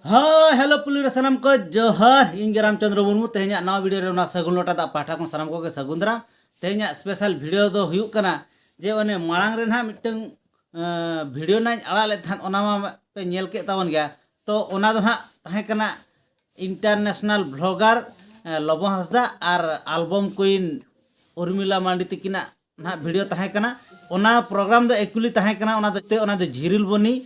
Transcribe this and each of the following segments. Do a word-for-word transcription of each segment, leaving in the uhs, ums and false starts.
ᱦᱳᱭ, ᱦᱮᱞᱳ ᱯᱩᱞᱤ ᱨᱮ ᱥᱟᱱᱟᱢ ᱠᱚ ᱡᱚᱦᱟᱨ᱾ ᱤᱧ ᱜᱮ ᱨᱟᱢᱪᱚᱸᱫᱽᱨᱚ ᱢᱩᱨᱢᱩ᱾ ᱛᱮᱦᱮᱧᱟᱜ ᱱᱟᱣᱟ ᱵᱷᱤᱰᱤᱭᱳ ᱨᱮ ᱚᱱᱟ ᱥᱟᱹᱜᱩᱱ ᱞᱚᱴᱟ ᱫᱟᱜ ᱯᱟᱦᱴᱟ ᱠᱷᱚᱱ ᱥᱟᱱᱟᱢ ᱠᱚᱜᱮ ᱥᱟᱹᱜᱩᱱ ᱫᱟᱨᱟᱢ᱾ ᱛᱮᱦᱮᱧᱟᱜ ᱥᱯᱮᱥᱟᱞ ᱵᱷᱤᱰᱤᱭᱳ ᱫᱚ ᱦᱩᱭᱩᱜ ᱠᱟᱱᱟ ᱡᱮ ᱚᱱᱮ ᱢᱟᱲᱟᱝ ᱨᱮ ᱱᱟᱦᱟᱜ ᱢᱤᱫᱴᱟᱝ, ᱮᱸ, ᱵᱷᱤᱰᱤᱭᱳ ᱱᱟᱜ ᱤᱧ ᱟᱲᱟᱜ ᱞᱮᱫ ᱛᱟᱦᱮᱸᱫ, ᱚᱱᱟ ᱢᱟ ᱯᱮ ᱧᱮᱞ ᱠᱮᱫ ᱛᱟᱵᱚᱱ ᱜᱮᱭᱟ᱾ ᱛᱚ ᱚᱱᱟ ᱫᱚ ᱱᱟᱦᱟᱜ ᱛᱟᱦᱮᱸ ᱠᱟᱱᱟ ᱤᱱᱴᱟᱨᱱᱮᱥᱱᱟᱞ ᱵᱷᱞᱚᱜᱟᱨ, ᱮᱸ, ᱞᱚᱵᱚ ᱦᱟᱸᱥᱫᱟ ᱟᱨ ᱟᱞᱵᱚᱢ ᱠᱩᱭᱤᱱ ᱩᱨᱢᱤᱞᱟ ᱢᱟᱱᱰᱤ ᱛᱤᱠᱤᱱᱟᱜ ᱱᱟᱦᱟᱜ ᱵᱷᱤᱰᱤᱭᱳ ᱛᱟᱦᱮᱸ ᱠᱟᱱᱟ᱾ ᱚᱱᱟ ᱯᱨᱳᱜᱨᱟᱢ ᱫᱚ ᱮᱠᱪᱩᱭᱮᱞᱤ ᱛᱟᱦᱮᱸ ᱠᱟᱱᱟ, ᱚᱱᱟ ᱫᱚ, ᱚᱱᱟ ᱫᱚ ᱡᱷᱤᱨᱤᱞ ᱵᱚᱱᱤ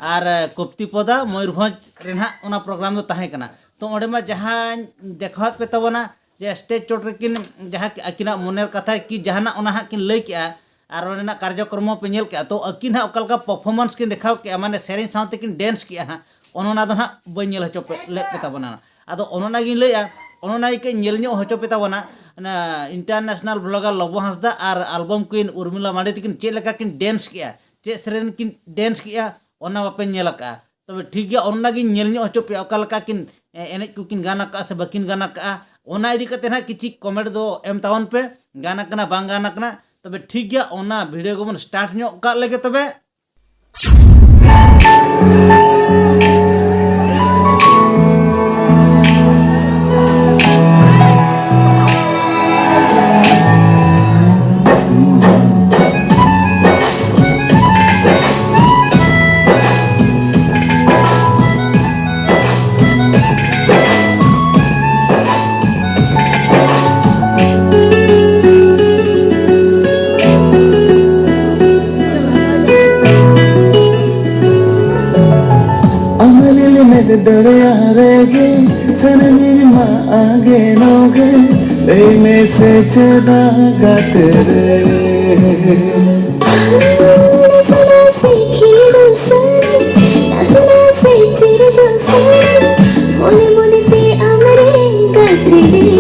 ᱟᱨ, ᱮ, ᱠᱚᱯᱛᱤᱯᱚᱫᱟ, ᱢᱚᱭᱩᱨᱵᱷᱚᱸᱡᱽ ᱨᱮ ᱱᱟᱦᱟᱜ ᱚᱱᱟ ᱯᱨᱳᱜᱨᱟᱢ ᱫᱚ ᱛᱟᱦᱮᱸ ᱠᱟᱱᱟ᱾ ᱛᱚ ᱚᱸᱰᱮ ᱢᱟ ᱡᱟᱦᱟᱸᱧ ᱫᱮᱠᱷᱟᱣᱟᱫ ᱯᱮ ᱛᱟᱵᱚᱱᱟ ᱡᱮ ᱥᱴᱮᱡᱽ ᱪᱚᱴ ᱨᱮᱠᱤᱱ ᱡᱟᱦᱟᱸ ᱠᱤ ᱟᱹᱠᱤᱱᱟᱜ ᱢᱚᱱᱮᱨ ᱠᱟᱛᱷᱟ ᱠᱤ ᱡᱟᱦᱟᱱᱟᱜ ᱚᱱᱟ ᱦᱟᱸᱜ ᱠᱤᱱ ᱞᱟᱹᱭ ᱠᱮᱜᱼᱟ, ᱟᱨ ᱚᱸᱰᱮᱱᱟᱜ ᱠᱟᱨᱡᱚᱠᱨᱚᱢ ᱯᱮ ᱧᱮᱞ ᱠᱮᱜᱼᱟ᱾ ᱛᱚ ᱟᱹᱠᱤᱱ ᱦᱟᱸᱜ ᱚᱠᱟ ᱞᱮᱠᱟ ᱯᱟᱨᱯᱷᱚᱨᱢᱮᱱᱥ ᱠᱤᱱ ᱫᱮᱠᱷᱟᱣ ᱠᱮᱜᱼᱟ, ᱢᱟᱱᱮ ᱥᱮᱨᱮᱧ ᱥᱟᱶᱛᱮ ᱠᱤᱱ ᱰᱮᱱᱥ ᱠᱮᱜᱼᱟ ᱦᱟᱸᱜ, ᱚᱱᱮ ᱚᱱᱟ ᱫᱚ ᱱᱟᱦᱟᱜ ᱵᱟᱹᱧ ᱧᱮᱞ ᱦᱚᱪᱚ ᱯᱮ, ᱞᱮᱫ ᱯᱮ ᱛᱟᱵᱚᱱᱟ᱾ ᱟᱫᱚ ᱚᱱᱮ ᱚᱱᱟ ᱜᱤᱧ ᱞᱟᱹᱭᱟ, ᱚᱱᱮ ᱚᱱᱟ ᱜᱮ ᱠᱟᱹᱡ ᱧᱮᱞ ᱧᱚᱜ ᱦᱚᱪᱚ ᱯᱮ ᱛᱟᱵᱚᱱᱟ᱾ ᱚᱱᱟ ᱤᱱᱴᱟᱨᱱᱮᱥᱱᱟᱞ ᱵᱷᱞᱚᱜᱟᱨ ᱞᱚᱵᱚ ᱦᱟᱸᱥᱫᱟ ᱟᱨ ᱟᱞᱵᱚᱢ ᱠᱩᱭᱤᱱ ᱩᱨᱢᱤᱞᱟ ᱢᱟᱱᱰᱤ ᱛᱤᱠᱤᱱ ᱪᱮᱫ ᱞᱮᱠᱟ ᱠᱤᱱ ᱰᱮᱱᱥ ᱠᱮᱜᱼᱟ, ᱪᱮᱫ ᱥᱮᱨᱮᱧ ᱠᱤᱱ ᱰᱮᱱᱥ ᱠᱮᱜᱼᱟ, ᱚᱱᱟ ᱵᱟᱯᱮ ᱧᱮᱞ ᱟᱠᱟᱜᱼᱟ᱾ ᱛᱚᱵᱮ ᱴᱷᱤᱠ ᱜᱮᱭᱟ, ᱚᱱᱟ ᱜᱤᱧ ᱧᱮᱞ ᱧᱚᱜ ᱦᱚᱪᱚ ᱯᱮᱭᱟ, ᱚᱠᱟ ᱞᱮᱠᱟ ᱠᱤᱱ, ᱮ, ᱮᱱᱮᱡ ᱠᱚᱠᱤᱱ ᱜᱟᱱ ᱟᱠᱟᱜᱼᱟ ᱥᱮ ᱵᱟᱹᱠᱤᱱ ᱜᱟᱱ ᱟᱠᱟᱜᱼᱟ, ᱚᱱᱟ ᱤᱫᱤ ᱠᱟᱛᱮ ᱱᱟᱦᱟᱜ ᱠᱤᱪᱷᱤ ᱠᱚᱢᱮᱱᱴ ᱫᱚ ᱮᱢ ᱛᱟᱵᱚᱱ ᱯᱮ, ᱜᱟᱱ ᱟᱠᱟᱱᱟ ᱵᱟᱝ ᱜᱟᱱ ᱟᱠᱟᱱᱟ᱾ ᱛᱚᱵᱮ ᱴᱷᱤᱠ ᱜᱮᱭᱟ, ᱚᱱᱟ ᱵᱷᱤᱰᱤᱭᱳ ᱜᱮᱵᱚᱱ ᱥᱴᱟᱨᱴ ᱧᱚᱜ ᱠᱟᱜ ᱞᱮᱜᱮ ᱛᱚᱵᱮ᱾ ᱟᱢᱟᱞᱤᱞ ᱢᱮᱫ ᱫᱚᱨᱭᱟ ᱨᱮᱜᱮ ᱥᱟᱱᱟᱢᱤᱨᱢᱟ ᱟᱜᱮ ᱱᱚᱜᱮ ᱞᱟᱹᱭ ᱢᱮᱥᱮ ᱪᱮᱫᱟᱜ ᱜᱟᱛᱮ ᱨᱮ᱾ ᱢᱚᱱᱮ ᱢᱚᱱᱮ ᱛᱮ ᱟᱢᱨᱮ ᱜᱟᱛᱮ ᱨᱮ᱾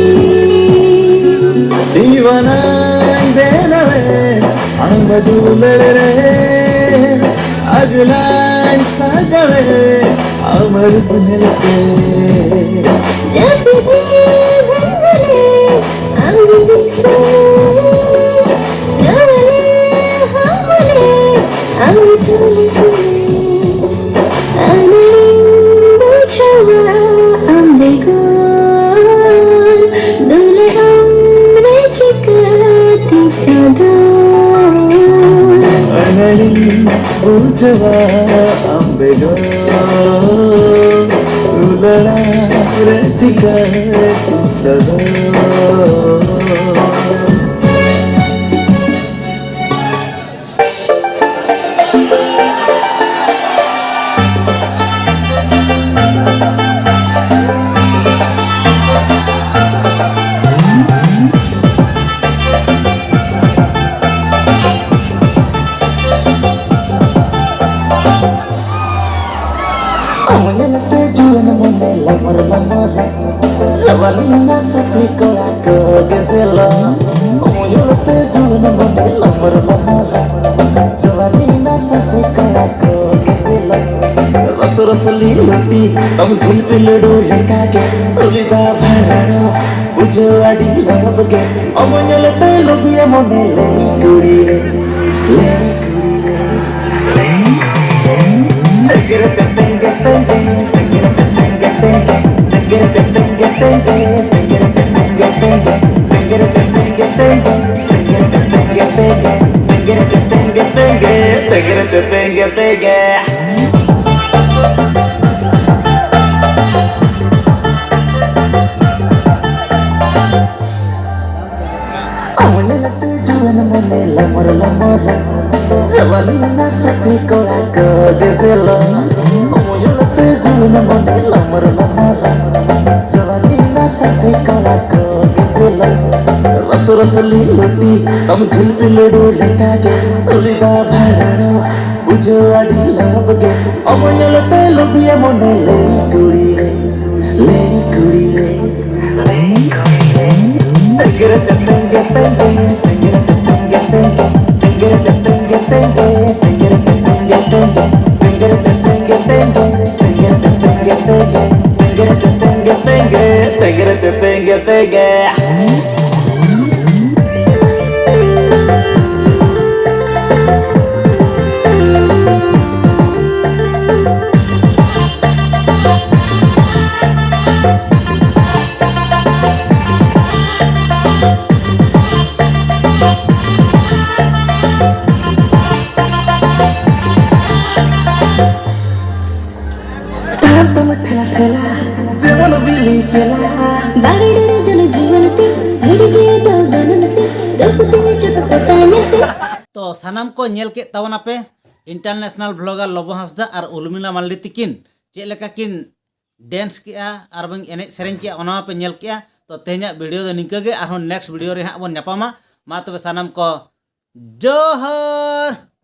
ᱫᱤᱣᱟᱱᱟᱧ ᱵᱮᱱᱟᱣᱮ ᱟᱢ ᱫᱩᱞᱟᱹᱲ ᱨᱮ, ᱟᱜᱞᱟᱧ ᱥᱟᱡᱟᱣᱮ ᱟᱢ ᱨᱩᱯ ᱧᱮᱞᱛᱮ᱾ ᱡᱟᱹᱯᱤᱫ ᱨᱮ ᱵᱷᱟᱹᱜᱟᱹᱨᱮ ᱟᱢ ᱨᱩᱯ ᱵᱩᱡᱷᱟᱹᱣᱟ ᱟᱢ ᱵᱮᱜᱚᱨ ᱩᱞᱟᱹᱲᱟ ᱨᱮ ᱪᱤᱠᱟᱹᱭ ᱥᱟᱹᱜᱟᱹᱭ᱾ ᱟᱢ ᱧᱮᱞᱛᱮ ᱡᱩᱣᱟᱹᱱ ᱢᱚᱱᱮ ᱞᱚᱢᱚᱨ ᱞᱚᱢᱚᱨ, ᱡᱟᱣᱟᱱᱤ ᱱᱟᱥᱮ ᱠᱚᱲᱟ ᱠᱚ ᱜᱮᱥᱮᱞᱚᱜ᱾ ᱟᱢ ᱧᱮᱞᱛᱮ ᱡᱩᱣᱟᱹᱱ ᱢᱚᱱᱮ ᱞᱚᱢᱚᱨ ᱞᱚᱢᱚᱨ, ᱡᱟᱣᱟᱱᱤ ᱱᱟᱥᱮ ᱠᱚᱲᱟ ᱠᱚ ᱜᱮᱥᱮᱞᱚᱜ᱾ ᱨᱚᱥ ᱨᱚᱥ ᱞᱤᱞᱩᱴᱤ, ᱟᱢ ᱡᱷᱤᱞᱯᱤ ᱞᱟᱹᱰᱩ ᱞᱮᱠᱟᱜᱮ, ᱩᱞᱤᱫᱟ ᱵᱷᱟᱨᱟᱲᱚ, ᱵᱩᱡᱷᱟᱹᱣ ᱟᱹᱰᱤ ᱞᱚᱵ ᱜᱮ᱾ ᱟᱢ ᱧᱮᱞᱛᱮ ᱞᱩᱵᱤᱭᱟ ᱢᱚᱱᱮ ᱞᱟᱹᱭ ᱠᱩᱲᱤ ᱨᱮ, ᱞᱟᱹᱭ ᱠᱩᱲᱤ ᱨᱮ᱾ ᱟᱢ ᱧᱮᱞᱛᱮ ᱡᱩᱣᱟᱹᱱ ᱢᱚᱱᱮ ᱞᱚᱢᱚᱨ ᱞᱚᱢᱚᱨ, ᱡᱟᱣᱟᱱᱤ ᱱᱟᱥᱮ ᱠᱚᱲᱟ ᱠᱚ ᱜᱮᱥᱮᱞᱚᱜ᱾ ᱟᱢ ᱧᱮᱞᱛᱮ ᱡᱩᱣᱟᱹᱱ ᱢᱚᱱᱮ ᱞᱚᱢᱚᱨ ᱞᱚᱢᱚᱨ, ᱡᱟᱣᱟᱱᱤ ᱱᱟᱥᱮ ᱠᱚᱲᱟ ᱠᱚ ᱜᱮᱥᱮᱞᱚᱜ᱾ ᱨᱚᱥ ᱨᱚᱥ ᱞᱤᱞᱩᱴᱤ, ᱟᱢ ᱡᱷᱤᱞᱯᱤ ᱞᱟᱹᱰᱩ ᱞᱮᱠᱟᱜᱮ, ᱩᱞᱤᱫᱟ ᱵᱷᱟᱨᱟᱲᱚ, ᱵᱩᱡᱷᱟᱹᱣ ᱟᱹᱰᱤ ᱞᱚᱵ ᱜᱮ᱾ ᱟᱢ ᱧᱮᱞᱛᱮ ᱞᱩᱵᱤᱭᱟ ᱢᱚᱱᱮ ᱞᱟᱹᱭ ᱠᱩᱲᱤ ᱨᱮ, ᱞᱟᱹᱭ ᱠᱩᱲᱤ ᱨᱮ᱾ ᱡᱮᱢᱚᱱ ᱵᱤᱞᱤ ᱠᱮᱞᱟ᱾ ᱵᱟᱨᱰᱮ ᱡᱚᱱ ᱡᱩᱣᱟᱹᱱ ᱛᱮ, ᱦᱤᱲᱜᱮ ᱫᱚ ᱜᱟᱱᱚᱱ ᱛᱮ, ᱨᱩᱯ ᱛᱮ ᱪᱚᱴ ᱯᱚᱛᱟᱭ ᱧᱮᱞ ᱛᱮ᱾ ᱛᱚ ᱥᱟᱱᱟᱢ ᱠᱚ ᱧᱮᱞ ᱠᱮᱫ ᱛᱟᱵᱚᱱᱟᱯᱮ international vlogger ᱞᱚᱵᱚ ᱦᱟᱸᱥᱫᱟ ᱟᱨ ᱩᱨᱢᱤᱞᱟ ᱢᱟᱨᱰᱤ ᱛᱤᱠᱤᱱ ᱪᱮᱫ ᱞᱮᱠᱟ ᱠᱤᱱ dance ᱠᱮᱜᱼᱟ ᱟᱨ ᱵᱟᱝ ᱮᱱᱮᱡ ᱥᱮᱨᱮᱧ ᱠᱮᱜᱼᱟ, ᱚᱱᱟ ᱢᱟᱯᱮ ᱧᱮᱞ ᱠᱮᱜᱼᱟ᱾ ᱛᱚ ᱛᱮᱦᱮᱧᱟᱜ video ᱫᱚ ᱱᱤᱝᱠᱟᱹ ᱜᱮ, ᱟᱨᱦᱚᱸ next video ᱨᱮ ᱦᱟᱸᱜ ᱵᱚᱱ ᱧᱟᱯᱟᱢᱟ᱾ ᱢᱟ ᱛᱚᱵᱮ ᱥᱟᱱᱟᱢ ᱠᱚ ᱡᱚᱦᱟᱨ᱾